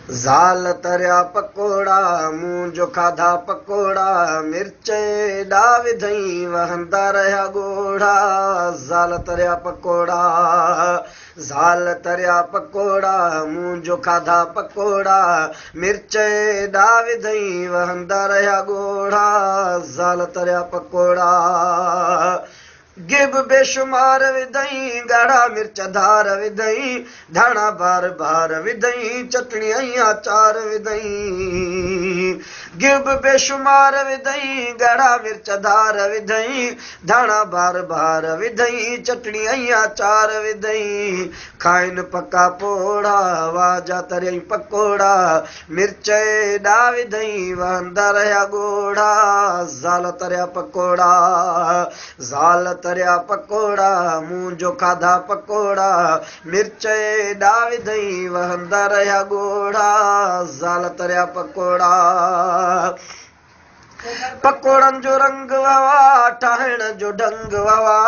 زال تريا پڪوڙا، مون جو کاڌا پڪوڙا، مرچ ايڏا وڌئين، وهندا رهيا ڳوڙها. زال تريا پڪوڙا، زال تريا پڪوڙا، مون جو کاڌا پڪوڙا، مرچ ايڏا وڌئين، وهندا رهيا ڳوڙها. زال تريا پڪوڙا. گيهه به بيشمار وڌئين، ڳاڙها مرچ ڌار وڌئين، ڌاڻا بار بار وڌئين، چٽڻي ۽ آچار وڌئين. گيهه به بيشمار وڌئين، ڳاڙها مرچ ڌار وڌئين، ڌاڻا بار بار وڌئين، چٽڻي ۽ آچار وڌئين. کائن پڪا پوڙها، واهه جا تريئين پڪوڙا، مرچ ايڏا وڌئين، وهندا رهيا ڳوڙها. زال تريا پڪوڙا، زال تريا پڪوڙا، مون جو کاڌا پڪوڙا، مرچ ايڏا وڌئين، وهندا رهيا ڳوڙها. زال تريا پڪوڙا. پڪوڙن جو رنگ وهوا، ٺاهڻ جو ڍنگ وهوا،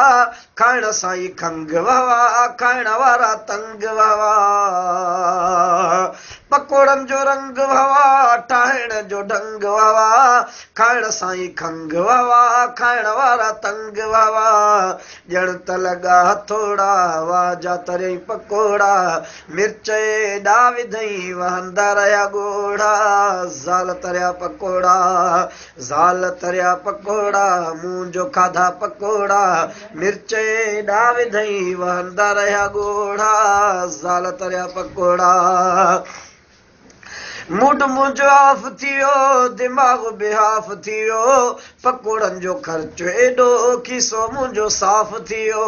کائڻ سان ئي کنگهه وهوا، کائڻ وارا تنگ وهوا. پڪوڙن جو رنگ وهوا، ٺاهڻ جو ڍنگ وهوا، کائڻ سان ئي کنگهه وهوا، کائڻ وارا تنگ وهوا. ڄڻ ته لڳا هٿوڙا، واهه جا تريئي پڪوڙا، مرچ ايڏا وڌئين، وهندا رهيا ڳوڙها. زال تريا پڪوڙا، زال تريا پڪوڙا، مون جو کاڌا پڪوڙا، مرچ ايڏا وڌئين، وهندا رهيا ڳوڙها. زال تريا پڪوڙا. موڊ منهنجو آف ٿي ويو، دماغ به هاف ٿي ويو، پڪوڙن جو خرچ ايڏو، کيسو منهنجو صاف ٿي ويو.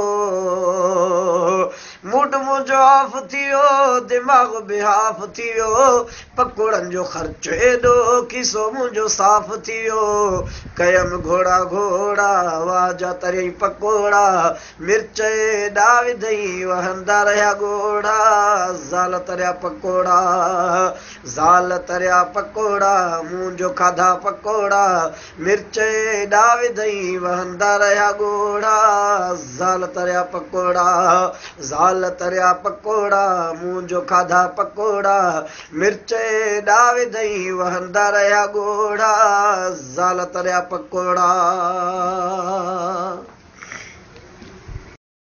موڊ منهنجو آف ٿي ويو، دماغ به هاف ٿي ويو، پڪوڙن جو خرچ ايڏو، کيسو منهنجو صاف ٿي ويو. ڪيم گهوڙا گهوڙا، واهه جا تريئي پڪوڙا، مرچ ايڏا وڌئين، وهندا رهيا ڳوڙها. زال تريا پڪوڙا، زال تريا پڪوڙا، مون جو کاڌا پڪوڙا، مرچ ايڏا وڌئين، وهندا رهيا ڳوڙها. زال تريا پڪوڙا، زال تريا پڪوڙا، مون جو کاڌا پڪوڙا، مرچ ايڏا وڌئين، وهندا رهيا ڳوڙها. زال تريا پڪوڙا.